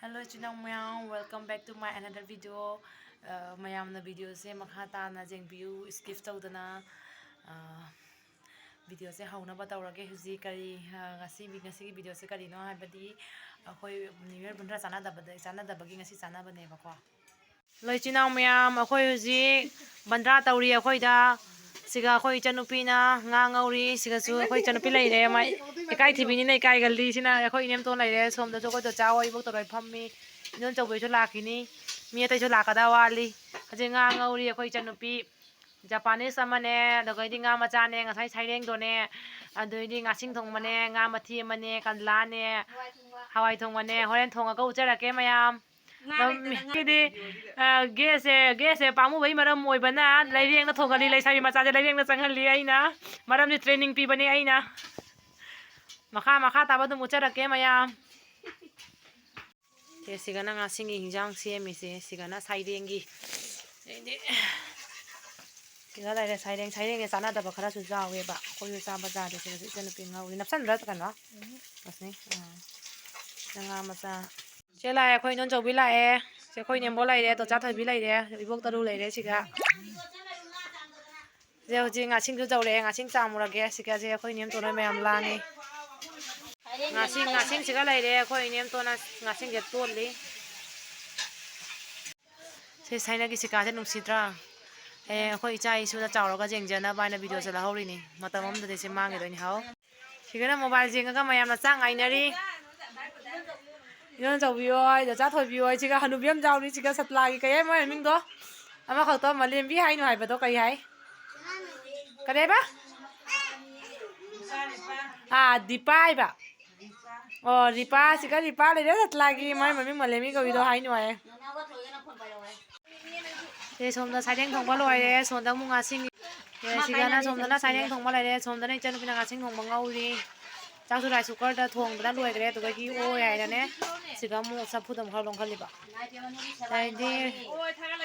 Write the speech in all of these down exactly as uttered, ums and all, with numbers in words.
Hello, ꯏꯆꯤꯟ ꯏꯅꯥꯎ ꯃꯌꯥꯝ, welcome back to my another video. ꯑ, ꯃꯌꯥꯝꯅ videoꯁꯦ ꯃꯈꯥ ꯇꯥꯅ ꯌꯦꯡꯕꯤꯌꯨ, skip ꯇꯧꯗꯅ꯫ ꯑ, videoꯁꯦ ꯍꯧꯅꯕ ꯇꯧꯔꯒꯦ꯫ ꯍꯧꯖꯤꯛ ꯀꯔꯤ, ꯑ, ꯉꯁꯤ, ꯉꯁꯤꯒꯤ videoꯁꯦ ꯀꯔꯤꯅꯣ ꯍꯥꯏꯕꯗꯤ, ꯑꯩꯈꯣꯏ New Year ꯕꯟꯗ꯭ꯔꯥ ꯆꯥꯟꯅꯗꯕꯗ, ꯆꯥꯟꯅꯗꯕꯒꯤ ꯉꯁꯤ ꯆꯥꯟꯅꯕꯅꯦꯕꯀꯣ꯫ ꯍꯜꯂꯣ, ꯏꯆꯤꯟ ꯏꯅꯥꯎ ꯃꯌꯥꯝ, ꯑꯩꯈꯣꯏ ꯍꯧꯖꯤꯛ ꯕꯟꯗ꯭ꯔꯥ ꯇꯧꯔꯤ ꯑꯩꯈꯣꯏꯗ꯫ ꯁꯤꯒ ꯑꯩꯈꯣꯏ ꯏꯆꯟꯅꯨꯄꯤꯅ ꯉꯥ ꯉꯧꯔꯤ꯫ ꯁꯤꯒꯁꯨ ꯑꯩꯈꯣꯏ ꯏꯆꯟꯅꯨꯄꯤ ꯂꯩꯔꯦ, ꯃꯥ ꯏꯀꯥꯏ ꯊꯤꯕꯤꯅꯤꯅ ꯏꯀꯥꯏꯒꯜꯂꯤ꯫ ꯁꯤꯅ ꯑꯩꯈꯣꯏ ꯏꯅꯦꯝꯇꯣꯟ ꯂꯩꯔꯦ꯫ ꯁꯣꯝꯗꯁꯨ ꯑꯩꯈꯣꯏ ꯗꯣꯆꯥ ꯍꯣꯏ ꯏꯕꯣꯛꯇꯣ ꯂꯣꯏ ꯐꯝꯃꯤ꯫ ꯏꯟꯗꯣꯟ ꯆꯧꯕꯤꯁꯨ ꯂꯥꯛꯈꯤꯅꯤ꯫ ꯃꯤ ꯑꯇꯩꯁꯨ ꯂꯥꯛꯀꯗꯕ ꯋꯥꯠꯂꯤ꯫ ꯍꯧꯖꯤꯛ ꯉꯥ ꯉꯧꯔꯤ ꯑꯩꯈꯣꯏ ꯏꯆꯟꯅꯨꯄꯤ꯫ Japanese ꯑꯃꯅꯦ, ꯑꯗꯨꯒꯩꯗꯤ ꯉꯥ ꯃꯆꯥꯅꯦ, ꯉꯁꯥꯏ ꯁꯩꯔꯦꯡꯗꯣꯅꯦ, ꯑꯗꯨꯗꯩꯗꯤ ꯉꯥꯁꯤꯡ ꯊꯣꯡꯕꯅꯦ, ꯉꯥ ꯃꯊꯤ ꯑꯃꯅꯦ, ꯀꯟꯂꯥꯅꯦ, ꯍꯋꯥꯏ ꯊꯣꯡꯕꯅꯦ꯫ ꯍꯣꯔꯦꯟ ꯊꯣꯡꯉꯒ ꯎꯠꯆꯔꯛꯀꯦ ꯃꯌꯥꯝ꯫ ꯉꯥ ꯂꯩꯇꯅ ꯉꯥ ꯃꯤꯗꯤ, ꯑ, gasꯁꯦ, gasꯁꯦ ꯄꯥꯝꯃꯨꯕꯩ ꯃꯔꯝ ꯑꯣꯏꯕꯅ ꯂꯩꯔꯦꯡꯅ ꯊꯣꯡꯍꯜꯂꯤ, ꯂꯩꯁꯥꯕꯤ ꯃꯆꯥꯁꯦ ꯂꯩꯔꯦꯡꯅ ꯆꯪꯍꯜꯂꯤ ꯑꯩꯅ꯫ ꯃꯔꯝꯗꯤ training ꯄꯤꯕꯅꯦ ꯑꯩꯅ꯫ ꯃꯈꯥ, ꯃꯈꯥ ꯇꯥꯕ ꯑꯗꯨꯝ ꯎꯠꯆꯔꯛꯀꯦ ꯃꯌꯥꯝ꯫ ꯁꯦ, ꯁꯤꯒꯅ ꯉꯥꯁꯤꯡꯒꯤ ꯍꯤꯟꯖꯥꯡ ꯁꯦꯝꯃꯤꯁꯦ, ꯁꯤꯒꯅ ꯁꯥꯏꯔꯦꯡꯒꯤ꯫ ꯑꯗꯩꯗꯤ ꯁꯤꯒ ꯂꯩꯔꯦ ꯁꯥꯏꯔꯦꯡ꯫ ꯁꯥꯏꯔꯦꯡꯁꯦ ꯆꯥꯟꯅꯗꯕ ꯈꯔꯁꯨ ꯌꯥꯎꯋꯦꯕ꯫ ꯑꯩꯈꯣꯏꯁꯨ ꯆꯥꯕ ꯆꯥꯗꯦ꯫ ꯁꯤꯒꯁꯨ ꯏꯆꯟꯅꯨꯄꯤ ꯉꯧꯔꯤ꯫ ꯅꯞꯁꯟꯕ꯭ꯔꯥ ꯀꯩꯅꯣ? ꯔꯣꯁꯅꯤ? ꯑꯥ꯫ ꯁꯤꯗ ꯉꯥ ꯃꯆꯥ꯫ ꯁꯦ ꯂꯥꯛꯑꯦ, ꯑꯩꯈꯣꯏ ꯏꯟꯗꯣꯟꯆꯧꯕꯤ ꯂꯥꯛꯑꯦ꯫ ꯁꯦ ꯑꯩꯈꯣꯏ ꯅꯦꯝꯕꯣꯛ ꯂꯩꯔꯦ, ꯇꯣꯆꯥ ꯊꯣꯏꯕꯤ ꯂꯩꯔꯦ, ꯏꯕꯣꯛ ꯇꯔꯨ ꯂꯩꯔꯦ ꯁꯤꯒ꯫ ꯁꯦ ꯍꯧꯖꯤꯛ ꯉꯥꯁꯤꯡꯁꯨ ꯇꯧꯔꯛꯑꯦ, ꯉꯥꯁꯤꯡ ꯆꯥꯝꯃꯨꯔꯒꯦ꯫ ꯁꯤꯒꯁꯦ ꯑꯩꯈꯣꯏ ꯏꯅꯦꯝꯇꯣꯟ ꯍꯣꯏ ꯃꯌꯥꯝ ꯂꯥꯡꯉꯤ꯫ ꯉꯥꯁꯤꯡ, ꯉꯥꯁꯤꯡꯁꯤꯒ ꯂꯩꯔꯦ, ꯑꯩꯈꯣꯏ ꯏꯅꯦꯝꯇꯣꯟꯅ ꯉꯥꯁꯤꯡꯁꯦ ꯇꯣꯠꯂꯤ꯫ ꯁꯦ ꯁꯥꯏꯅꯒꯤ ꯁꯤꯀꯥꯁꯦ ꯅꯨꯡꯁꯤꯗ꯭ꯔꯥ? ꯍꯌꯦꯡ ꯑꯩꯈꯣꯏ ꯏꯆꯥ ꯏꯁꯨꯅ ꯆꯥꯎꯔꯒ ꯌꯦꯡꯖꯅꯕ ꯍꯥꯏꯅ videoꯁꯦ ꯂꯧꯍꯧꯔꯤꯅꯤ꯫ ꯃꯇꯝ ꯑꯃꯗꯗꯤ ꯁꯤ ꯃꯥꯡꯈꯤꯗꯣꯏꯅꯤ꯫ ꯍꯥꯎ꯫ ꯁꯤꯒꯅ mobile ꯌꯦꯡꯉꯒ ꯃꯌꯥꯝꯅ ꯆꯥꯛ ꯉꯥꯏꯅꯔꯤ꯫ ꯏꯟꯗꯣꯟꯆꯧꯕꯤ ꯍꯣꯏ, ꯗꯣꯆꯥ ꯊꯣꯏꯕꯤ ꯍꯣꯏ, ꯁꯤꯒ ꯍꯅꯨꯕꯤ ꯑꯃ ꯌꯥꯎꯔꯤ, ꯁꯤꯒ ꯁꯠꯂꯥꯒꯤ ꯀꯩ ꯍꯥꯏ ꯃꯣꯏ ꯃꯃꯤꯡꯗꯣ? ꯑꯃꯈꯛꯇꯣ ꯃꯂꯦꯝꯕꯤ ꯍꯥꯏꯅꯨ ꯍꯥꯏꯕꯗꯣ ꯀꯩ ꯍꯥꯏ? ꯀꯔꯤꯕ? ꯑꯥ, ꯗꯤꯄꯥ ꯍꯥꯏꯕ꯫ ꯑꯣ, ꯔꯤꯄꯥ, ꯁꯤꯒ ꯔꯤꯄꯥ ꯂꯩꯔꯦ, ꯁꯠꯂꯥꯒꯤ ꯃꯥꯏ ꯃꯃꯤꯡ ꯃꯂꯦꯝꯕꯤ ꯀꯧꯏꯗꯣ ꯍꯥꯏꯅꯨ ꯍꯥꯏꯌꯦ꯫ ꯁꯦ, ꯁꯣꯝꯗ ꯁꯥꯏꯔꯦꯡ ꯊꯣꯡꯕ ꯂꯣꯏꯔꯦ, ꯁꯣꯝꯗ ꯑꯃꯨꯛ ꯉꯥꯁꯤꯡ꯫ ꯁꯦ, ꯁꯤꯗꯅ ꯁꯣꯝꯗꯅ ꯁꯥꯏꯔꯦꯡ ꯊꯣꯡꯕ ꯂꯩꯔꯦ, ꯁꯣꯝꯗꯅ ꯏꯆꯟꯅꯨꯄꯤꯅ ꯉꯥꯁꯤꯡ ꯊꯣꯡꯕ ꯉꯧꯔꯤ꯫ ꯆꯥꯛꯁꯨ rice cookerꯗ ꯊꯣꯡꯗꯅ ꯂꯣꯏꯈ꯭ꯔꯦ, ꯑꯗꯨꯗꯒꯤ ꯑꯣꯏ ꯍꯥꯏꯅꯅꯦ, ꯁꯤꯗ ꯑꯃꯨꯛ ꯆꯐꯨꯗ ꯑꯃꯨꯛ ꯈꯔ ꯂꯣꯡꯈꯠꯂꯤꯕ꯫ ꯑꯗꯩꯗꯤ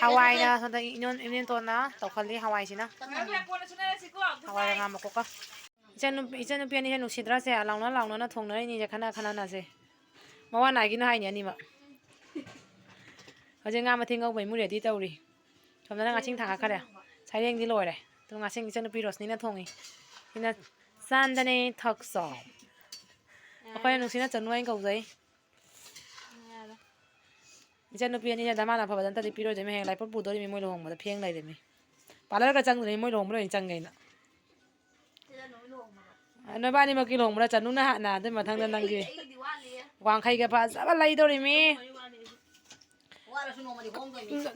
ꯍꯋꯥꯏꯅ ꯁꯣꯝꯗ ꯏꯅꯣꯟ-, ꯏꯅꯦꯝꯇꯣꯟꯅ ꯇꯧꯈꯠꯂꯤ ꯍꯋꯥꯏꯁꯤꯅ꯫ ꯍꯋꯥꯏꯒ ꯉꯥ ꯃꯀꯣꯛꯀ꯫ ꯏꯆꯟꯅꯨꯄꯤ, ꯏꯆꯟꯅꯨꯄꯤ ꯑꯅꯤꯁꯦ ꯅꯨꯡꯁꯤꯗ꯭ꯔꯥꯁꯦ? ꯂꯥꯎꯅ ꯂꯥꯎꯅꯅ ꯊꯣꯡꯅꯔꯤꯅꯤꯁꯦ, ꯈꯠꯅ ꯈꯠꯅꯅꯁꯦ꯫ ꯃꯋꯥ ꯅꯥꯏꯒꯤꯅꯣ ꯍꯥꯏꯅꯤ ꯑꯅꯤꯃꯛ꯫ ꯍꯧꯖꯤꯛ ꯉꯥ ꯃꯊꯤ ꯉꯧꯕꯩ ꯃꯨꯛ ready ꯇꯧꯔꯤ꯫ ꯁꯣꯝꯗꯅ ꯉꯥꯁꯤꯡ ꯊꯥꯡꯒꯠꯈꯔꯦ꯫ ꯁꯩꯔꯦꯡꯗꯤ ꯂꯣꯏꯔꯦ꯫ ꯑꯗꯣ ꯉꯥꯁꯤꯡ ꯏꯆꯟꯅꯨꯄꯤ ꯔꯣꯁꯅꯤꯅ ꯊꯣꯡꯉꯤ꯫ ꯁꯤꯅ ꯆꯥꯟꯗꯅꯤ ꯊꯣꯛꯆꯣꯝ꯫ ꯑꯩꯈꯣꯏꯅ ꯅꯨꯡꯁꯤꯅ ꯆꯅꯨ ꯍꯥꯏꯅ ꯀꯧꯖꯩ꯫ ꯏꯆꯟꯅꯨꯄꯤ ꯑꯅꯤꯅ ꯗꯃꯥꯅ ꯑꯐꯕꯗ ꯑꯝꯇꯗꯤ ꯄꯤꯔꯣꯏꯗꯣꯏꯃꯤ꯫ ꯍꯌꯦꯡ ꯂꯥꯏꯄꯣꯠ ꯄꯨꯗꯣꯔꯤꯃꯤ꯫ ꯃꯣꯏ ꯂꯨꯍꯣꯡꯕꯗ ꯐꯦꯡ ꯂꯩꯔꯤꯃꯤ꯫ ꯄꯥꯔꯂꯔꯒ ꯆꯪꯗ꯭ꯔꯤꯃꯤ꯫ ꯃꯣꯏ ꯂꯨꯍꯣꯡꯕ ꯂꯣꯏ ꯆꯪꯒꯦꯅ꯫ ꯅꯣꯏꯕꯥꯅꯤꯃꯛꯀꯤ ꯂꯨꯍꯣꯡꯕꯗ ꯆꯅꯨꯅ ꯍꯥꯟꯅ, ꯑꯗꯨꯏ ꯃꯊꯪꯗ ꯅꯪꯒꯤ꯫ ꯋꯥꯡꯈꯩꯒ ꯐꯖꯕ ꯂꯩꯗꯣꯔꯤꯃꯤ꯫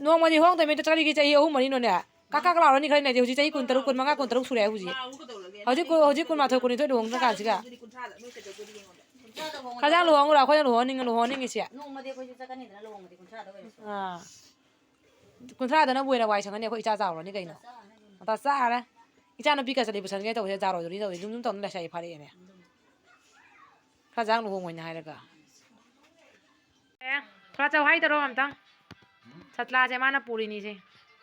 ꯅꯣꯡꯃꯗꯤ ꯍꯣꯡꯗꯣꯏꯃꯤ꯫ ꯀꯔꯤꯒꯤ ꯆꯍꯤ ꯑꯍꯨꯝ ꯃꯔꯤꯅꯣꯅꯦ? ꯀꯥꯛ ꯀꯥꯛ ꯂꯥꯎꯔꯅꯤ ꯈꯔ ꯂꯩꯔꯗꯤ꯫ ꯍꯧꯖꯤꯛ ꯆꯍꯤ ꯀꯨꯟꯇꯔꯨꯛ, ꯀꯨꯟꯃꯉꯥ, ꯀꯨꯟꯇꯔꯨꯛ ꯁꯨꯔꯦ ꯍꯧꯖꯤꯛ꯫ ꯍꯧꯖꯤꯛ ꯀꯨ-, ꯍꯧꯖꯤꯛ ꯀꯨꯟꯃꯥꯊꯣꯏ, ꯀꯨꯟꯅꯤꯊꯣꯏ ꯂꯨꯍꯣꯡꯗ꯭ꯔꯀꯥꯟꯁꯤꯒ꯫ ꯈꯖꯥꯡ ꯂꯨꯍꯣꯡꯉꯨꯔꯣ? ꯑꯩꯈꯣꯏꯅ ꯂꯨꯍꯣꯡꯅꯤꯡꯉ-, ꯂꯨꯍꯣꯡꯅꯤꯡꯉꯤꯁꯦ꯫ ꯅꯣꯡꯃꯗꯤ ꯑꯩꯈꯣꯏꯁꯨ ꯆꯠꯀꯅꯤꯗꯅ ꯂꯨꯍꯣꯡꯕꯗꯤ, ꯀꯨꯟꯊ꯭ꯔꯥꯗ ꯑꯣꯏꯔꯁꯨ꯫ ꯑꯥ꯫ ꯀꯨꯟꯊ꯭ꯔꯥꯗꯅꯕꯨ ꯍꯦꯟꯅ ꯋꯥꯏ ꯁꯪꯉꯅꯤ, ꯑꯩꯈꯣꯏ ꯏꯆꯥ ꯆꯥꯎꯔꯅꯤ ꯀꯩꯅꯣ꯫ ꯃꯇꯥ ꯆꯥꯔꯦ꯫ ꯏꯆꯥ ꯅꯨꯄꯤ ꯀꯆꯂꯤ ꯄꯨꯁꯟꯒꯦ ꯇꯧꯕꯁꯦ ꯌꯥꯔꯣꯏꯗꯣꯔꯤ ꯇꯧꯔꯤ, ꯖꯨꯝ ꯖꯨꯝ ꯇꯧꯅ ꯂꯩꯁꯥꯏ ꯐꯥꯔꯛꯑꯦꯅꯦ꯫ ꯈꯔ ꯆꯥꯡ ꯂꯨꯍꯣꯡꯉꯣꯏꯅꯦ ꯍꯥꯏꯔꯒ꯫ ꯑꯦ, ꯊꯣꯔꯥ ꯆꯧ ꯍꯥꯏ ꯇꯧꯔꯣ ꯑꯝꯇꯪ꯫ ꯁꯠꯂꯥꯁꯦ ꯃꯥꯅ ꯄꯨꯔꯤꯅꯤꯁꯦ꯫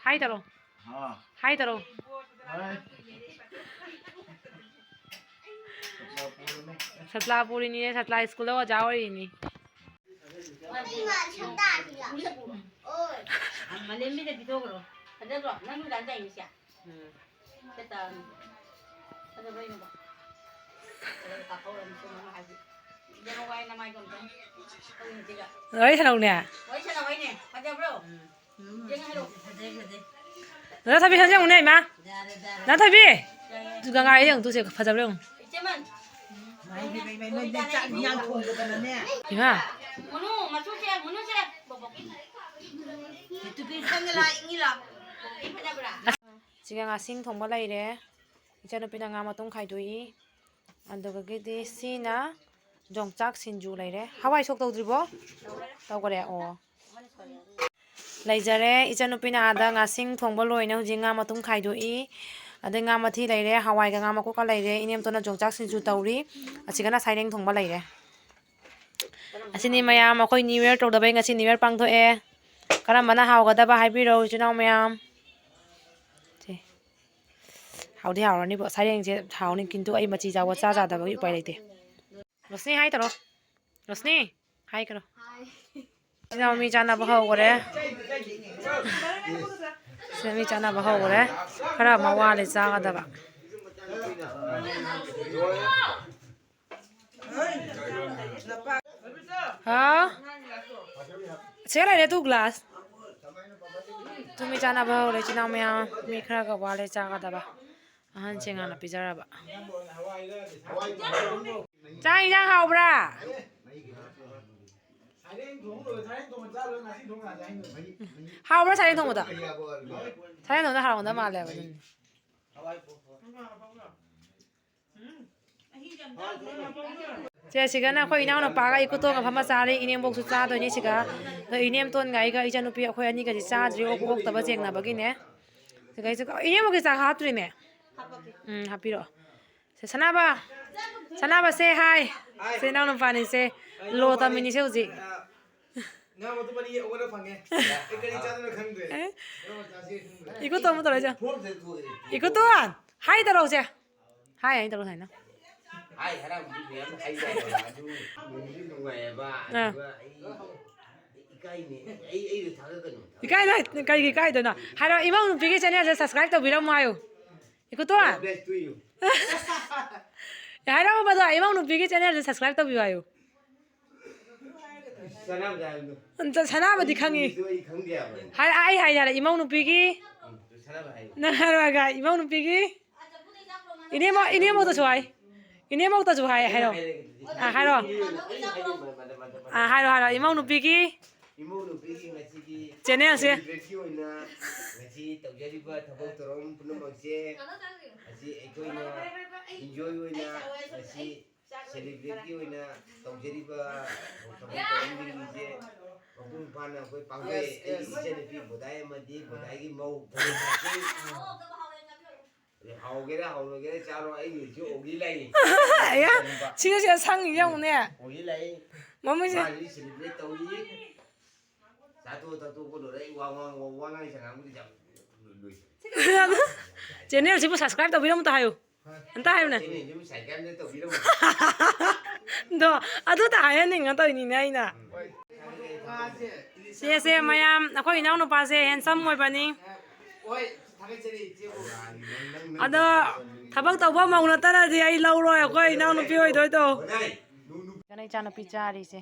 ꯍꯥꯏ ꯇꯧꯔꯣ꯫ ꯍꯥ꯫ ꯍꯥꯏ ꯇꯧꯔꯣ꯫ ꯍꯥꯏ꯫ ꯁꯠꯂꯥ ꯄꯨꯔꯅꯤ꯫ ꯁꯠꯂꯥ ꯄꯨꯔꯤꯅꯤꯌꯦ, ꯁꯠꯂꯥ ꯁ꯭ꯀꯨꯜꯗ ꯑꯣꯖꯥ ꯑꯣꯏꯔꯤꯅꯤ꯫ ꯃꯥꯂꯦꯝꯕꯤꯗ ꯄꯤꯊꯣꯛꯈ꯭ꯔꯣ꯫ ꯐꯖꯗ꯭ꯔꯣ? ꯅꯪ ꯅꯨꯡꯗꯥꯡ ꯆꯥꯏꯃꯤꯁꯦ? ꯎꯝ꯫ ꯁꯦ ꯇꯥꯔꯅꯤ꯫ ꯐꯖꯕ꯭ꯔꯥ ꯌꯦꯡꯉꯣꯕ꯫ ꯐꯖꯕ ꯀꯥꯞꯍꯧꯔꯅꯤ ꯁꯣꯝꯗ ꯍꯥꯏꯗꯤ꯫ ꯌꯦꯡꯉꯣ ꯋꯥꯏ ꯅꯃꯥꯏꯗꯣ ꯑꯝꯇꯪ꯫ ꯍꯧꯖꯤꯛꯁꯤꯒ꯫ ꯋꯥꯔꯤ ꯁꯥꯟꯅꯧꯅꯦ꯫ ꯋꯥꯔꯤ ꯁꯥꯟꯅꯧ ꯍꯥꯏꯅꯦ꯫ ꯐꯖꯕ꯭ꯔꯣ? ꯎꯝ꯫ ꯌꯦꯡꯉꯣ ꯍꯥꯏꯔꯣ꯫ ꯐꯖꯩ, ꯐꯖꯩ꯫ ꯗꯥ ꯊꯣꯏꯕꯤ, ꯁꯣꯝꯗ ꯌꯦꯡꯉꯨꯅꯦ, ꯏꯃꯥ꯫ ꯌꯥꯔꯦ, ꯌꯥꯔꯦ꯫ ꯗꯥ ꯊꯣꯏꯕꯤ꯫ ꯌꯥꯔꯦ꯫ ꯒꯪꯒꯥ ꯌꯦꯡꯉꯨ ꯇꯨꯁꯦ, ꯐꯖꯕ꯭ꯔꯥ ꯌꯦꯡꯉꯨ꯫ ꯏꯆꯦꯃꯟ꯫ ꯃꯥꯏ, ꯃꯥꯏ, ꯃꯥꯏ, ꯅꯣꯏꯗꯤ ꯆꯥꯛ ꯏꯟꯖꯥꯡ ꯊꯣꯡꯗꯗꯅꯅꯦ꯫ ꯏꯃꯥ꯫ ꯃꯨꯅꯨ, ꯃꯆꯨꯁꯦ, ꯃꯨꯅꯨꯁꯦ꯫ ꯕꯣꯕꯣꯛꯀꯤ꯫ ꯇꯨꯄꯤ ꯁꯪꯉ ꯂꯥꯛ ꯏꯪꯉꯤ ꯂꯥꯎ꯫ ꯕꯣꯕꯣꯛꯀꯤ ꯐꯖꯕ꯭ꯔꯥ? ꯁꯤꯒ ꯉꯥꯁꯤꯡ ꯊꯣꯡꯕ ꯂꯩꯔꯦ꯫ ꯏꯆꯟꯅꯨꯄꯤꯅ ꯉꯥ ꯃꯇꯨꯝ ꯈꯥꯏꯗꯣꯛꯏ꯫ ꯑꯗꯨꯗꯒꯤꯗꯤ ꯁꯤꯅ ꯌꯣꯡꯆꯥꯛ ꯁꯤꯡꯖꯨ ꯂꯩꯔꯦ꯫ ꯍꯋꯥꯏ ꯁꯣꯛ ꯇꯧꯗ꯭ꯔꯤꯕꯣ? ꯇꯧꯈꯔꯦ꯫ ꯑꯣ꯫ ꯂꯩꯖꯔꯦ꯫ ꯏꯆꯟꯅꯨꯄꯤꯅ ꯑꯥꯗ ꯉꯥꯁꯤꯡ ꯊꯣꯡꯕ ꯂꯣꯏꯅ ꯍꯧꯖꯤꯛ ꯉꯥ ꯃꯇꯨꯝ ꯈꯥꯏꯗꯣꯛꯏ꯫ ꯑꯗꯩ ꯉꯥ ꯃꯊꯤ ꯂꯩꯔꯦ, ꯍꯋꯥꯏꯒ ꯉꯥ ꯃꯀꯣꯛꯀ ꯂꯩꯔꯦ꯫ ꯏꯅꯦꯝꯇꯣꯟꯅ ꯌꯣꯡꯆꯥꯛ ꯁꯤꯡꯖꯨ ꯇꯧꯔꯤ꯫ ꯑꯁꯤꯒꯅ ꯁꯥꯏꯔꯦꯡ ꯊꯣꯡꯕ ꯂꯩꯔꯦ꯫ ꯑꯁꯤꯅꯤ ꯃꯌꯥꯝ, ꯑꯩꯈꯣꯏ New Year ꯇꯧꯗꯕꯩ ꯉꯁꯤ New Year ꯄꯥꯡꯊꯣꯛꯑꯦ꯫ ꯀꯔꯝꯕꯅ ꯍꯥꯎꯒꯗꯕ ꯍꯥꯏꯕꯤꯔꯣ, ꯏꯆꯤꯟ ꯏꯅꯥꯎ ꯃꯌꯥꯝ꯫ ꯁꯦ꯫ ꯍꯥꯎꯗꯤ ꯍꯥꯎꯔꯅꯤꯕꯣ꯫ ꯁꯥꯔꯦꯡꯁꯦ ꯍꯥꯎꯅꯤ, ꯀꯤꯟꯇꯨ ꯑꯩ ꯃꯆꯤ ꯆꯥꯎꯕ ꯆꯥ ꯆꯥꯗꯕꯒꯤ ꯎꯄꯥꯏ ꯂꯩꯇꯦ꯫ ꯔꯣꯁꯅꯤ, ꯍꯥꯏ ꯇꯧꯔꯣ꯫ ꯔꯣꯁꯅꯤ, ꯍꯥꯏ ꯀꯩꯅꯣ꯫ ꯍꯥꯏ꯫ ꯏꯆꯤꯟ ꯏꯅꯥꯎ ꯃꯤ ꯆꯥꯅꯕ ꯍꯧꯈ꯭ꯔꯦ꯫ ꯁꯤꯗ ꯃꯤ ꯆꯥꯅꯕ ꯍꯧꯈ꯭ꯔꯦ꯫ ꯈꯔ ꯑꯃ ꯋꯥꯠꯂꯤ ꯆꯥꯒꯗꯕ꯫ ꯍꯥꯎ? ꯁꯦ ꯂꯩꯔꯦ ꯇꯨ ꯒ꯭ꯂꯥꯁ꯫ ꯇꯨ ꯃꯤ ꯆꯥꯅꯕ ꯍꯧꯔꯦ ꯏꯆꯤꯟ ꯏꯅꯥꯎ ꯃꯌꯥꯝ꯫ ꯃꯤ ꯈꯔꯒ ꯋꯥꯠꯂꯦ ꯆꯥꯒꯗꯕ꯫ ꯑꯍꯟꯁꯤꯡ ꯍꯥꯟꯅ ꯄꯤꯖꯔꯕ꯫ ꯆꯥꯛ ꯏꯟꯖꯥꯡ ꯍꯥꯎꯕ꯭ꯔꯥ? ꯍꯥꯎꯕ꯭ꯔꯥ ꯁꯥꯔꯦꯡ ꯊꯣꯡꯕꯗꯣ? ꯁꯥꯔꯦꯡ ꯊꯣꯡꯕꯗꯣ ꯍꯥꯎꯔꯝꯒꯗꯕ ꯃꯥꯜꯂꯦꯕ ꯑꯗꯨꯅꯤ꯫ ꯁꯦ ꯁꯤꯒꯅ ꯑꯩꯈꯣꯏ ꯏꯅꯥꯎꯅꯨꯄꯥꯒ ꯏꯀꯨꯇꯣꯟꯒ ꯐꯝꯃ ꯆꯥꯔꯤ꯫ ꯏꯅꯦꯝꯕꯣꯛꯁꯨ ꯆꯥꯗꯣꯏꯅꯤ ꯁꯤꯒ꯫ ꯑꯗꯣ ꯏꯅꯦꯝꯇꯣꯟꯒ ꯑꯩꯒ ꯏꯆꯟꯅꯨꯄꯤ ꯑꯩꯈꯣꯏ ꯑꯅꯤꯒꯗꯤ ꯆꯥꯗ꯭ꯔꯤ, ꯑꯣꯛ ꯑꯣꯛꯇꯕ ꯆꯦꯡꯅꯕꯒꯤꯅꯦ꯫ ꯁꯤꯒ ꯑꯩꯁꯨ ꯏꯅꯦꯝꯕꯣꯛꯀꯤ ꯆꯥꯛ ꯍꯥꯞꯇ꯭ꯔꯤꯅꯦ꯫ ꯎꯝ, ꯍꯥꯞꯄꯤꯔꯛꯑꯣ꯫ ꯁꯦ, ꯁꯅꯥꯕ꯫ ꯁꯅꯥꯕ, ꯁꯦ ꯍꯥꯏ꯫ ꯁꯦ, ꯏꯅꯥꯎꯅꯨꯄꯥꯅꯤ, ꯁꯦ꯫ ꯂꯣ ꯇꯝꯃꯤꯅꯤ, ꯁꯦ, ꯍꯧꯖꯤꯛ꯫ ꯉꯥ ꯃꯇꯨꯝ ꯑꯅꯤ ꯑꯣꯟꯅ ꯐꯪꯉꯦ꯫ ꯑꯩ ꯀꯔꯤ ꯆꯥꯗꯣꯏꯅꯣ ꯈꯪꯗ꯭ꯔꯦ꯫ ꯑꯦ? ꯀꯔꯝꯕ ꯆꯥꯁꯤꯒꯦ ꯈꯪꯗ꯭ꯔꯦ꯫ ꯏꯀꯨꯇꯣꯟ ꯑꯃꯨꯛ ꯇꯧꯔꯛꯑꯣ, ꯁꯦ꯫ ꯐꯣꯔꯝꯁꯦ ꯇꯨ-, ꯏꯀꯨꯇꯣꯟ! ꯍꯥꯏ ꯇꯧꯔꯛꯑꯣ, ꯁꯦ꯫ ꯍꯥꯏ, ꯍꯥꯏ ꯇꯧꯔꯛꯑꯣ, ꯁꯨꯃꯥꯏꯅ꯫ ꯍꯥꯏ, ꯍꯔꯥꯎꯕꯗꯤ ꯃꯌꯥꯝ ꯍꯥꯏꯖꯕ, ꯑꯗꯨ ꯅꯨꯡꯗꯤ ꯅꯨꯡꯉꯥꯏꯌꯦꯕ, ꯑꯥ꯫ ꯑꯗꯨꯒ ꯑꯩ ꯏꯀꯥꯏꯅꯦ꯫ ꯑꯩ, ꯑꯩꯗꯣ ꯊꯥꯒꯠꯀꯅꯨ꯫ ꯏꯀꯥꯏꯅꯣ? ꯀꯔꯤꯒꯤ ꯏꯀꯥꯏꯗꯣꯏꯅꯣ? ꯍꯥꯏꯔꯣ, ꯏꯃꯧ ꯅꯨꯄꯤꯒꯤ channelꯁꯦ subscribe ꯇꯧꯕꯤꯔꯝꯃꯣ ꯍꯥꯏꯌꯨ꯫ ꯏꯀꯨꯇꯣꯟ! God bless to you. ꯍꯥꯏꯔꯛꯑꯣꯕ ꯑꯗꯣ, ꯏꯃꯧ ꯅꯨꯄꯤꯒꯤ channelꯁꯦ subscribe ꯇꯧꯕꯤꯌꯨ ꯍꯥꯏꯌꯨ꯫ ꯁꯅꯥꯕꯗ ꯍꯥꯏꯕꯗꯣ꯫ ꯑꯝꯇ ꯁꯅꯥꯕꯗꯤ ꯈꯪꯉꯤ꯫ ꯑꯩ ꯈꯪꯗꯦ ꯍꯥꯏꯕ꯫ ꯍꯥꯏ-, ꯑꯩ ꯍꯥꯏ ꯌꯥꯔꯦ, ꯏꯃꯧ ꯅꯨꯄꯤꯒꯤ꯫ ꯎꯝ, ꯁꯅꯥꯕ ꯍꯥꯏꯌꯨ꯫ ꯅꯪ ꯍꯥꯏꯔꯛꯑꯒ, ꯏꯃꯧ ꯅꯨꯄꯤꯒꯤ꯫ ꯏꯅꯦꯃꯧ-, ꯏꯅꯦꯃꯧꯇꯁꯨ ꯍꯥꯏ꯫ ꯏꯅꯦꯃꯧꯇꯁꯨ ꯍꯥꯏ, ꯍꯥꯏꯔꯣ꯫ ꯑꯩꯅ ꯍꯥꯏꯔꯒꯗꯤ ꯑꯥ, ꯍꯥꯏꯔꯣ꯫ ꯑꯩꯅ ꯍꯥꯏꯕ ꯃꯇꯝ, ꯃꯇꯝ, ꯃꯇꯝ꯫ ꯑꯥ, ꯍꯥꯏꯔꯣ, ꯍꯥꯏꯔꯣ꯫ ꯏꯃꯧ ꯅꯨꯄꯤꯒꯤ ꯏꯃꯧ ꯅꯨꯄꯤꯒꯤ ꯉꯁꯤꯒꯤ channelꯁꯦ꯫ Celebrateꯀꯤ ꯑꯣꯏꯅ ꯉꯁꯤ ꯇꯧꯖꯔꯤꯕ ꯊꯕꯛ ꯊꯧꯔꯝ ꯄꯨꯝꯅꯃꯛꯁꯦ ꯉꯁꯤ ꯑꯩꯈꯣꯏꯅ enjoy ꯑꯣꯏꯅ ꯉꯁꯤ celebrateꯀꯤ ꯑꯣꯏꯅ ꯇꯧꯖꯔꯤꯕ ꯊꯕꯛ ꯊꯧꯔꯝꯁꯤꯡꯁꯦ ꯃꯄꯨꯡ ꯐꯥꯅ ꯑꯩꯈꯣꯏ ꯄꯥꯡꯊꯣꯛꯑꯦ꯫ Yes, yes꯫ ꯑꯩꯒꯤ ꯏꯆꯟꯅꯨꯄꯤ ꯕꯣꯗꯥꯏ ꯑꯃꯗꯤ ꯕꯣꯗꯥꯏꯒꯤ ꯃꯧ ꯍꯥꯎꯒꯦꯔꯥ ꯍꯥꯎꯔꯣꯏꯒꯦꯔꯥ ꯆꯥꯔꯣ, ꯑꯩ ꯅꯨꯃꯤꯠꯁꯨ ꯑꯣꯒꯤ ꯂꯥꯛꯏ꯫ ꯑꯌꯥ, ꯁꯤꯒ ꯁꯤꯒ ꯁꯪꯉꯤ ꯌꯦꯡꯉꯨꯅꯦ꯫ ꯑꯣꯒꯤ ꯂꯥꯛꯏ꯫ ꯃꯃꯩꯁꯦ꯫ ꯃꯥꯁꯨ celebrate ꯇꯧꯔꯤ꯫ ꯆꯥꯊꯣꯛ ꯊꯛꯇꯣꯛꯄ ꯂꯣꯏꯔꯦ꯫ ꯑꯩ ꯋꯥ ꯉꯥꯡ-, ꯋꯥ ꯉꯥꯡꯉꯤꯁꯦ ꯉꯥꯡꯕꯗꯤ ꯌꯥꯝ ꯂꯣꯏ-, ꯂꯣꯏꯁꯤꯜꯂꯦ꯫ Channelꯁꯤꯕꯨ subscribe ꯇꯧꯕꯤꯔꯝꯃꯨ ꯑꯝꯇ ꯍꯥꯏꯌꯨ꯫ ꯑꯝꯇ ꯍꯥꯏꯌꯨꯅꯦ꯫ Channelꯁꯤꯕꯨ subscribe ꯑꯝꯇ ꯇꯧꯕꯤꯔꯝꯃꯨ꯫ ꯑꯗꯣ ꯑꯗꯨꯇ ꯍꯥꯏꯍꯟꯅꯤꯡꯉ ꯇꯧꯔꯤꯅꯤꯅꯦ ꯑꯩꯅ꯫ ꯎꯝ꯫ ꯁꯦ, ꯁꯦ, ꯃꯌꯥꯝ, ꯑꯩꯈꯣꯏ ꯏꯅꯥꯎꯅꯨꯄꯥꯁꯦ handsome ꯑꯣꯏꯕꯅꯤ꯫ ꯍꯣꯏ, ꯊꯥꯒꯠꯆꯔꯤ, ꯏꯆꯦꯕꯨ꯫ ꯑꯗꯣ ꯊꯕꯛ ꯇꯧꯕ ꯃꯧ ꯅꯠꯇꯅꯗꯤ ꯑꯩ ꯂꯧꯔꯣꯏ, ꯑꯩꯈꯣꯏ ꯏꯅꯥꯎꯅꯨꯄꯤ ꯑꯣꯏꯗꯣꯏꯗꯣ꯫ ꯀꯅꯥ ꯏꯆꯥꯅꯨꯄꯤ ꯆꯥꯔꯤꯁꯦ?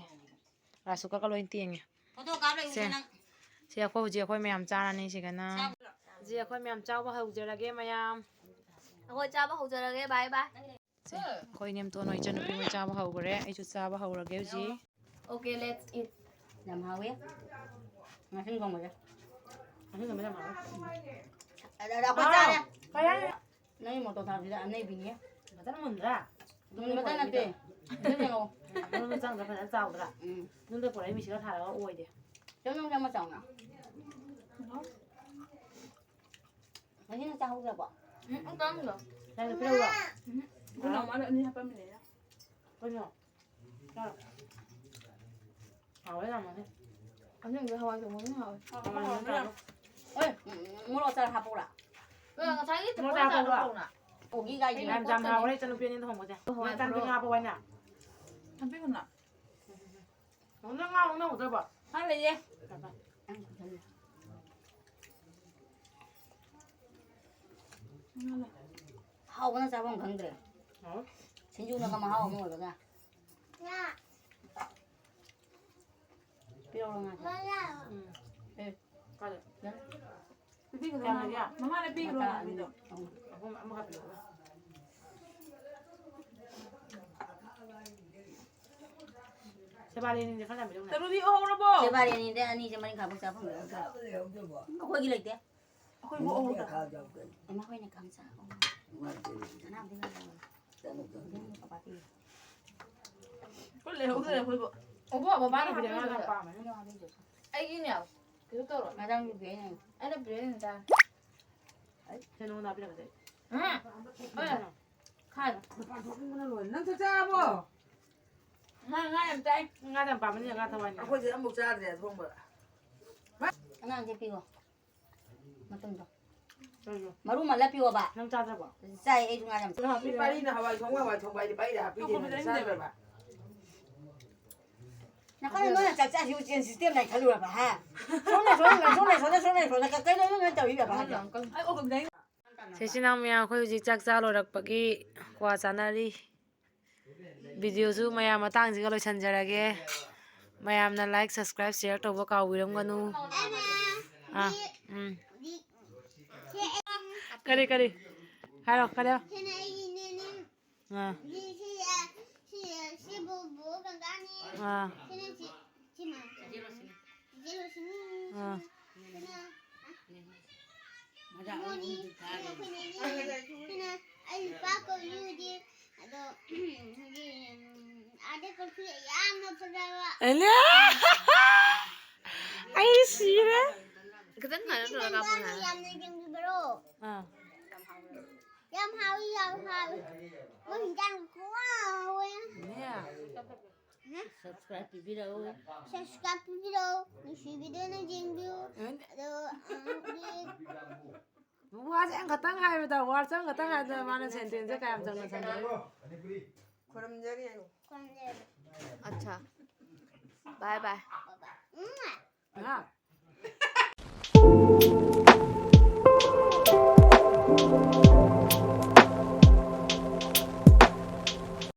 ꯔꯥꯏꯁ ꯀꯨꯀꯔꯒ ꯂꯣꯏ ꯇꯦꯡꯉꯦ꯫ ꯐꯣꯇꯣ ꯀꯥꯞ ꯂꯩꯌꯨꯁꯦ ꯁꯦ꯫ ꯅꯪ꯫ ꯁꯤ ꯑꯩꯈꯣꯏ ꯍꯧꯖꯤꯛ ꯑꯩꯈꯣꯏ ꯃꯌꯥꯝ ꯆꯥꯔꯅꯤ ꯁꯤꯒꯅ꯫ ꯆꯥꯕ꯫ ꯍꯧꯖꯤꯛ ꯑꯩꯈꯣꯏ ꯃꯌꯥꯝ ꯆꯥꯕ ꯍꯧꯖꯔꯒꯦ ꯃꯌꯥꯝ꯫ ꯑꯩꯈꯣꯏ ꯆꯥꯕ ꯍꯧꯖꯔꯒꯦ, bye bye꯫ ꯁꯦ, ꯑꯩꯈꯣꯏ ꯏꯅꯦꯝꯇꯣꯟ ꯍꯣꯏ ꯏꯆꯟꯅꯨꯄꯤ ꯍꯣꯏ ꯆꯥꯕ ꯍꯧꯈ꯭ꯔꯦ꯫ ꯑꯩꯁꯨ ꯆꯥꯕ ꯍꯧꯔꯒꯦ ꯍꯧꯖꯤꯛ꯫ Okay, let's eat. ꯌꯥꯝ ꯍꯥꯎꯋꯦ꯫ ꯉꯥꯁꯤꯡ ꯊꯣꯡꯕꯁꯦ꯫ ꯉꯥꯁꯤꯡ ꯊꯣꯡꯕꯁꯦ ꯌꯥꯝ ꯍꯥꯎꯋꯦ꯫ ꯑꯗ, ꯑꯗ ꯑꯩꯈꯣꯏ ꯆꯥꯔꯦ꯫ ꯀꯩ ꯍꯥꯏꯅꯣ? ꯅꯪꯒꯤ ꯃꯣꯇꯣꯔ ꯊꯥꯎꯁꯤꯗ ꯑꯅꯩꯕꯤꯅꯦ꯫ ꯐꯖꯅ ꯃꯨꯟꯗ꯭ꯔꯥ? ꯃꯨꯟꯕꯇ ꯅꯠꯇꯦ꯫ ꯁꯤꯗ ꯌꯦꯡꯉꯣ꯫ ꯃꯅꯨꯡꯗ ꯆꯪꯗ꯭ꯔꯥ ꯐꯖꯅ ꯆꯥꯎꯗ꯭ꯔꯥ? ꯎꯝ꯫ ꯃꯅꯨꯡꯗ ꯄꯨꯔꯛꯏ ꯃꯤꯁꯤꯒ ꯊꯥꯔꯒ ꯑꯣꯏꯗꯦ꯫ ꯆꯪꯉꯣ, ꯆꯪꯉꯣ, ꯆꯥꯎꯅ꯫ ꯉꯁꯤꯅ ꯆꯥꯍꯧꯗ꯭ꯔꯕꯣ? ꯎꯝ, ꯑꯝꯇ ꯆꯥꯍꯧꯗ꯭ꯔꯦ꯫ ꯅꯪꯒꯤ ꯄꯤꯔꯛꯎꯔꯣ? ꯎꯝ꯫ ꯑꯩꯈꯣꯏ ꯅꯥꯎꯃꯥꯅ ꯑꯅꯤ ꯍꯥꯞꯄꯝꯃꯤꯅꯦ꯫ ꯀꯩꯅꯣ? ꯆꯥꯔꯣ꯫ ꯍꯥꯎꯋꯦ ꯌꯥꯝꯅ꯫ ꯑꯁꯦꯡꯕ ꯍꯋꯥꯏ ꯊꯣꯡꯕꯅ ꯍꯥꯎꯋꯦ꯫ ꯍꯋꯥꯏ ꯊꯣꯡꯕꯅ ꯍꯥꯎꯋꯦ꯫ ꯍꯣꯏ, ꯎꯝ, ꯃꯣꯔꯣꯛ ꯑꯆꯥꯔ ꯍꯥꯞꯄꯛꯎꯔꯥ? ꯑ, ꯉꯁꯥꯏꯒꯤ ꯃꯣꯔꯣꯛ ꯑꯆꯥꯔ ꯍꯥꯞꯄꯛꯎꯔꯥ? ꯀꯣꯕꯤ ꯀꯥꯏꯁꯤ꯫ ꯌꯥꯝ, ꯌꯥꯝ ꯍꯥꯎꯔꯦ ꯏꯆꯟꯅꯨꯄꯤ ꯑꯅꯤꯅ ꯊꯣꯡꯕꯁꯦ꯫ ꯍꯋꯥꯏ ꯅꯣꯏ ꯆꯥꯅꯤꯡꯕ ꯄꯣꯔꯣ꯫ ꯍꯥꯞꯄꯛꯑꯣ ꯍꯥꯏꯅ꯫ ꯍꯥꯞꯄꯤꯌꯨꯅ꯫ ꯅꯪ ꯉꯥ ꯉꯧꯅ ꯍꯧꯗ꯭ꯔꯕꯣ? ꯉꯥ ꯂꯩꯌꯦ꯫ ꯍꯥꯎꯕꯅ ꯆꯥꯐꯝ ꯈꯪꯗ꯭ꯔꯦ꯫ ꯍꯥꯎ꯫ ꯁꯤꯡꯖꯨꯅꯒ ꯃꯍꯥꯎ ꯑꯃ ꯑꯣꯏꯕꯒ꯫ ꯄꯤꯔꯛꯑꯣ ꯉꯥ꯫ ꯎꯝ꯫ ꯑꯦ꯫ ꯀꯥꯏꯗ? ꯅꯪ꯫ ꯄꯤꯕꯤꯒꯅꯨ, ꯀꯌꯥꯝ ꯂꯩꯒꯦ? ꯃꯃꯥꯅ ꯄꯤꯈ꯭ꯔꯣ ꯃꯆꯥ ꯉꯥ ꯑꯅꯤ꯫ ꯄꯤꯗꯣ꯫ ꯑꯍꯨꯝ, ꯑꯃꯈꯛ ꯄꯤꯔꯛꯑꯣ꯫ ꯁꯦꯕꯥꯔꯤꯅꯤꯁꯦ ꯈꯔ ꯌꯥꯝ ꯄꯤꯔꯛꯎꯅꯦ꯫ ꯇꯔꯨꯗꯤ ꯍꯧꯔꯕꯣ? ꯁꯦꯕꯥꯔꯤꯅꯤꯗ ꯑꯅꯤꯁꯦ ꯃꯔꯤꯡꯈꯥ ꯐꯥꯎ ꯆꯥ ꯐꯪꯗ꯭ꯔꯦ꯫ ꯑꯩꯈꯣꯏꯒꯤ ꯂꯩꯇꯦ꯫ ꯑꯩꯈꯣꯏ ꯃꯣꯛ ꯑꯍꯨꯝ ꯇꯥ꯫ ꯏꯃꯥ ꯍꯣꯏꯅ ꯈꯪ ꯆꯥ꯫ ꯁꯅꯥꯕꯨꯗꯤ ꯉꯥꯏꯔꯝꯃꯣ꯫ ꯑꯩꯈꯣꯏ ꯂꯩꯍꯧꯗ꯭ꯔꯦ ꯑꯩꯈꯣꯏꯕꯨ꯫ ꯑꯣꯕꯣ, ꯕꯕꯥꯅ ꯍꯥꯞꯄꯤꯔꯦ꯫ ꯍꯥꯞꯄꯤꯔꯦ꯫ ꯑꯩꯒꯤꯅꯦ꯫ ꯀꯩꯅꯣ ꯇꯧꯔꯣ꯫ ꯃꯊꯪꯗꯤ ꯄꯤꯔꯛꯑꯣ꯫ ꯑꯩꯅ ꯄꯤꯔꯛꯏꯅꯦ ꯆꯥ꯫ ꯁꯦ, ꯅꯉꯣꯟꯗ ꯍꯥꯞꯄꯤꯔꯛꯀꯦ꯫ ꯎꯝ꯫ ꯍꯣꯏ꯫ ꯈꯥꯏ꯫ ꯃꯄꯥꯟ ꯊꯣꯛꯅꯤꯡꯕꯅ ꯂꯣꯏꯔꯦ꯫ ꯅꯪ ꯆꯥꯛ ꯆꯥꯔꯕꯣ? ꯉꯥ, ꯉꯥ ꯌꯥꯝ ꯆꯥꯏ꯫ ꯉꯥ ꯌꯥꯝ ꯄꯥꯝꯕꯅꯤꯅ ꯉꯥ ꯊꯋꯥꯏꯅꯤ꯫ ꯑꯩꯈꯣꯏꯗꯤ ꯑꯃꯨꯛ ꯆꯥꯗ꯭ꯔꯦ ꯑꯊꯣꯡꯕ꯫ ꯑꯉꯥꯡꯁꯦ ꯄꯤꯌꯣ꯫ ꯃꯇꯨꯝꯗꯣ꯫ ꯀꯩꯅꯣ? ꯃꯔꯨ ꯃꯜꯂ ꯄꯤꯌꯣꯕ꯫ ꯅꯪ ꯆꯥꯗ꯭ꯔꯕꯣ? ꯆꯥꯏ, ꯑꯩꯁꯨ ꯉꯥ ꯌꯥꯝ ꯆꯥꯏ꯫ ꯄꯥꯔꯤꯅ ꯍꯋꯥꯏ ꯊꯣꯡꯕ, ꯍꯋꯥꯏ ꯊꯣꯡꯕ ꯍꯥꯏꯗꯤ ꯄꯥꯔꯤꯗ ꯍꯥꯞꯄꯤꯗꯦ, ꯅꯪ ꯆꯥꯗ꯭ꯔꯕ? ꯅꯥꯀꯟꯗ ꯅꯣꯏꯅ ꯆꯥꯛ ꯆꯥꯁꯤ ꯎꯆꯦꯟ system ꯂꯩꯈꯠꯂꯨꯔꯕ, ꯍꯥ? ꯁꯣꯝꯅ ꯁꯣꯝꯅ, ꯁꯣꯝꯅ ꯁꯣꯝꯅ, ꯁꯣꯝꯅ ꯁꯣꯝꯅ, ꯀꯩꯅꯣ ꯅꯣꯏ ꯇꯧꯔꯤꯕ, ꯍꯥ? ꯁꯦ ꯏꯆꯤꯟ ꯏꯅꯥꯎ ꯃꯌꯥꯝ, ꯑꯩꯈꯣꯏ ꯍꯧꯖꯤꯛ ꯆꯥꯛ ꯆꯥ ꯂꯣꯏꯔꯛꯄꯒꯤ ꯀ꯭ꯋꯥ ꯆꯥꯅꯔꯤ꯫ Video ꯁꯨ ꯃꯌꯥꯝ ꯃꯇꯥꯡꯁꯤꯒ ꯂꯣꯏꯁꯤꯟꯖꯔꯒꯦ꯫ ꯃꯌꯥꯝꯅ like, subscribe, share ꯇꯧꯕ ꯀꯥꯎꯕꯤꯔꯝꯒꯅꯨ꯫ ꯑꯥ, ꯎꯝ꯫ ꯀꯔꯤ, ꯀꯔꯤ? ꯍꯥꯏꯔꯣ, ꯀꯔꯤ? ꯑꯥ꯫ ꯁꯤ, ꯁꯤ, ꯁꯤ, ꯁꯤ ꯕꯣꯕꯣ ꯀꯀꯥꯅꯤ꯫ ꯑꯥ꯫ ꯁꯤꯅ ꯁꯤ, ꯁꯤ ꯃꯥ꯫ ꯆꯦ ꯔꯣꯁꯤꯅꯤ꯫ ꯑꯥ꯫ ꯁꯤꯅ, ꯁꯤꯅ, ꯃꯣꯅꯤ꯫ ꯁꯤꯅ ꯑꯩꯈꯣꯏ ꯅꯦꯅꯦ꯫ ꯁꯤꯅ ꯑꯩ ꯅꯨꯄꯥ ꯀꯧꯔꯤ ꯍꯧꯖꯤꯛ꯫ ꯑꯗꯣ, ꯍꯧꯖꯤꯛ, ꯎꯝ, ꯑꯥꯗ ꯀꯣꯐꯤ ꯌꯥꯝꯅ ꯐꯖꯕ꯫ ꯑꯂꯦ! ꯑꯩ ꯁꯤꯔꯦ꯫ ꯈꯤꯇꯪ ꯀꯩꯅꯣ ꯇꯧꯔꯒ ꯀꯥꯞꯄꯣ ꯅꯪ ꯍꯥꯏꯕ꯫ ꯌꯥꯝꯅ ꯌꯦꯡꯕꯤꯕꯔꯣ? ꯑꯥ꯫ ꯌꯥꯝ ꯍꯥꯎꯏ, ꯌꯥꯝ ꯍꯥꯎꯏ꯫ ꯃꯣꯏ ꯍꯤꯟꯖꯥꯡ ꯈꯨꯍꯥꯎ ꯑꯃ ꯍꯥꯎꯋꯦ꯫ ꯅꯦ꯫ ꯍꯥ? Subscribe ꯄꯤꯕꯤꯔꯛꯎ꯫ Subscribe ꯄꯤꯕꯤꯔꯛꯎ꯫ ꯅꯨꯡꯁꯤꯕꯤꯗꯨꯅ ꯌꯦꯡꯕꯤꯌꯨ꯫ ꯎꯝ꯫ ꯑꯗꯣ, ꯑ, ꯍꯧꯖꯤꯛ ꯋꯥꯁꯦ ꯑꯃꯈꯛꯇꯪ ꯍꯥꯏꯕꯗ, word ꯁꯦ ꯑꯃꯈꯛꯇꯪ ꯍꯥꯏꯕꯗ ꯃꯥꯅ sentence ꯁꯦ ꯀꯌꯥꯝ ꯆꯪꯅ ꯆꯪꯒꯦ? ꯈꯨꯔꯨꯝꯖꯔꯤ꯫ ꯈꯨꯔꯨꯝꯖꯔꯤ꯫ ꯑꯠꯁꯥ꯫ Bye bye꯫ ꯎꯝ꯫ ꯍꯥ?